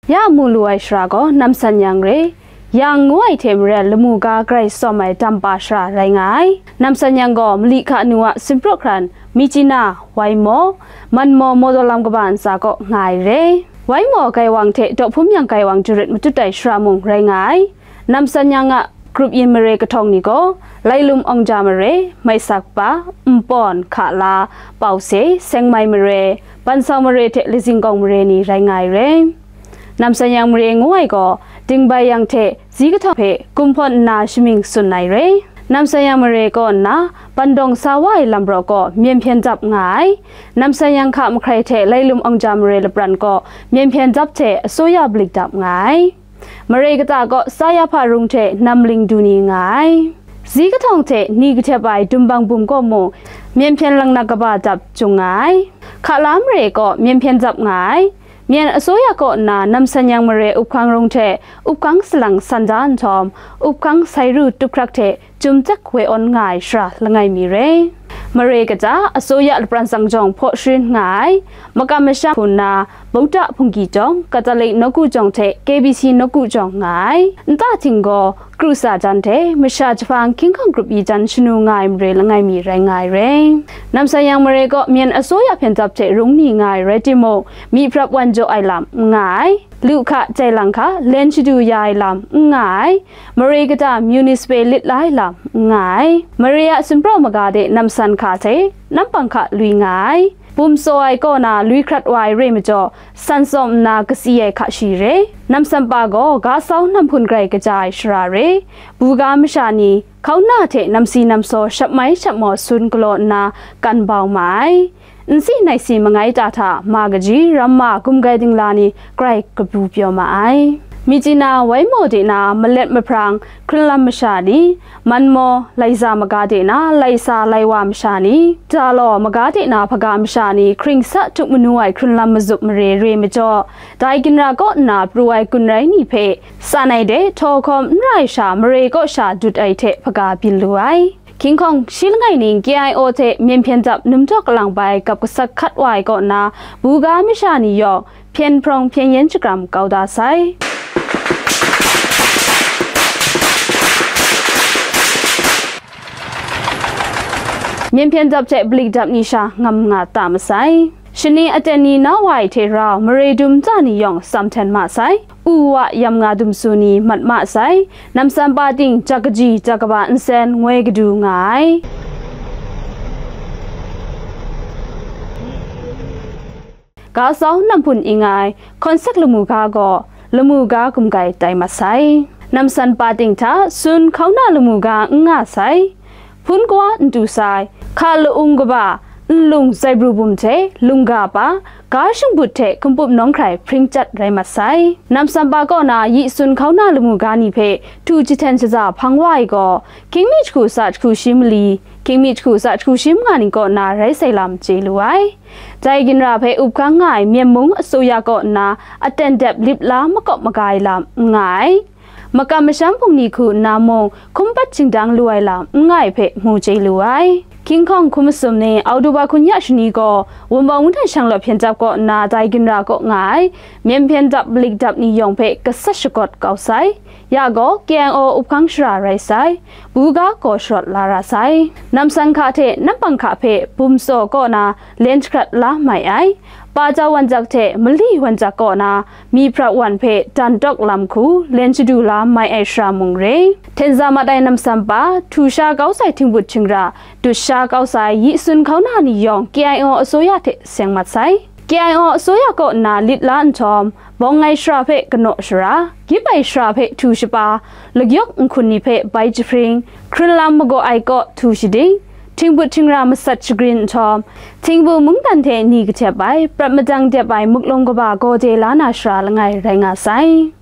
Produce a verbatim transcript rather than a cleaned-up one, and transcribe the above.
Ya mu lu ai shara gaw Namsan Yang re, Yang ngu ai hte maren lamu ga grai tsawm ai dam pa shara rai nga ai. Namsan Yang gaw Mali Hka Nu a sinpraw hkran Myitkyina, Waimaw, Manmaw mawdaw lam kaba ntsa kaw nga ai re. Waimaw Gaiwang hte Dawhpum Yang Gaiwang jarit matut ai shara mung rai nga ai. Namsan Yang a grup yin mare kahtawng ni gaw, Lailum Awngja mare, Maisakpa, Npawn, Hkala, Pause, Sengmai mare, Bansau mare hte Lazingkawng mare ni rai nga ai re. Namsan Yang mare ngu ai gaw, Dingbai Yang hte Zikahtawng hpe kumhpawn nna shamying tsun ai re. Namsan Yang mare kaw nna, Pandawng sa wa ai lam raw kaw myen hpyen dap nga ai. Namsan Yang hka mahkrai hte Lailum Awngja mare lapran kaw myen hpyen dap hte asuya balik dap nga ai. Mare kata kaw Sayahpa Rung hte Namling Du ni nga ai. Zikahtawng hte ni kahtep ai dumbang bum kaw mung, myen hpyen langnak kaba dap chyung nga ai. Hkala mare kaw myen hpyen dap nga ai. Myen asuya kaw nna Namsan Yang mare Uphkang Rung hte Uphkang Salang san da nhtawm, Uphkang Sairu Tuphkrak hte Chyum Tek woi awn nga ai shara langai mi re. Mare kata, asuya lapran tsang jawng hpaw sharin nga ai, makam masham hpun na, Bauta Hpunggi Jawng, Katolik Nawku Jawng hte K B C Nawku Jawng nga ai. Nta htinggaw, kru sa jan hte, masha jahpang hkying hkawng grup yi jan shanu nga ai mare langai mi rai nga ai re. Namsan Yang mare kaw myen asuya hpyen dap hte rung ni nga ai rai timung, myi prap wan jaw ai lam n nga ai. Lu hka, jai lang hka, len shadu ya ai lam n nga ai. Mare kata municipal lit la ai lam n nga ai. Mare a sinpraw maga de namsan hka hte nampang hka lui nga ai. Bum tsaw ai kaw na lui hkrat wa ai re majaw, san tsawm nna katsi ai hka shi re. Namsan pa gaw ga sau nam hpun grai kaja ai shara re. Buga masha ni, hkauna hte namsi namsaw shap mai shap maw sun galaw nna kan bau ma ai. Nsi naisi mangai ta hta ma kaji, ramma, gumgai dingla ni grai kabu pyaw ma ai. Myitkyina, Waimaw de na malet mahprang hkrunlam masha ni, Manmaw, Laiza maga de na Laisa, Laiwa masha ni, Dalaw maga de na hpaga masha ni hkring sa tup manu ai hkrunlam mazup mare re majaw, dai ginra kaw nna pru ai gun rai ni hpe, san ai de htaw hkawm n ra ai sha mare kaw sha dut ai hte hpaga byin lu ai. Hkying hkawng shi langai ning K I O hte myen hpyen dap num jaw kalang bai gap gasat hkat wa ai kaw na, buga masha ni yawng hpyen hprawng hpyen yen shakram kau da sai. Myen hpyen dap hte balik dap ni sha ngam nga ta masai. Shani aten ni na wa ai hte rau mare dum nta ni yawng tsam hten ma sai. U wa yam nga dum su ni mat ma sai. Namsan pa ting jak kaji jak kaba nsen ngoi kadu nga ai. Ga sau nam hpun ing ai Hkawnsak lamu ga gaw lamu ga gumgai tai mat sai. Namsan pa ting hta sun hkauna lamu ga n nga sai. Hpun kawa n tu sai. Hka la-ung kaba, nlung zaibru bum hte lungga pa, ga shingkut hte hkumpum nawng hkrai hpring chyat rai mat sai. Namsan pa kaw na yi sun hkauna lamu ga ni hpe htu jahten shaza hpang wa ai gaw, hkying mi jahku sa jahku shi mali, hkying mi jahku sa jahku shi manga ni kaw na rai sai lam chye lu ai. Dai ginra hpe up hkang nga ai Myen mung asuya kaw nna aten dep lip la makawp maga ai lam n nga ai. Makam masham bungli hku nna mung hkum pat shingdang lu ai lam n nga ai hpe mu chye lu ai. Hkying hkawng hkum masum ni Oktoba hkun ya shani gaw Wunpawng wundan shanglawt hpyen dap kaw nna dai ginra kaw nga ai Myen hpyen dap balik dap ni yawng hpe gasat shagawt kau sai. Ya gaw K I O up hkang shara rai sai, buga gaw sharawt la ra sai. Namsan hka hte nampang hka hpe bum tsaw kaw na len jahkrat la mai ai. Pajau wanjak hte mali wanjak kaw na myiprap wan hpe dan tawk lam hku len shadu la mai ai shara mung re. Hten za mat ai namsan pa, htu sha kau sai htingbut htingra, dut sha kau sai yi sun hkauna ni yawng K I O asuya hte seng mat sai. K I O asuya kaw nna lit la nhtawm, bawng ai shara hpe kanaw shara, gyip ai shara hpe htu shapa, lagyawk nhkun ni hpe bai jahpring, hkrunlam magaw ai kaw htu shading, htingbut htingra masat shagrin nhtawm, htingbu mungdan hte ni kahtep ai, prat madang dep ai muklum kaba gaw de la na shara langai rai nga sai.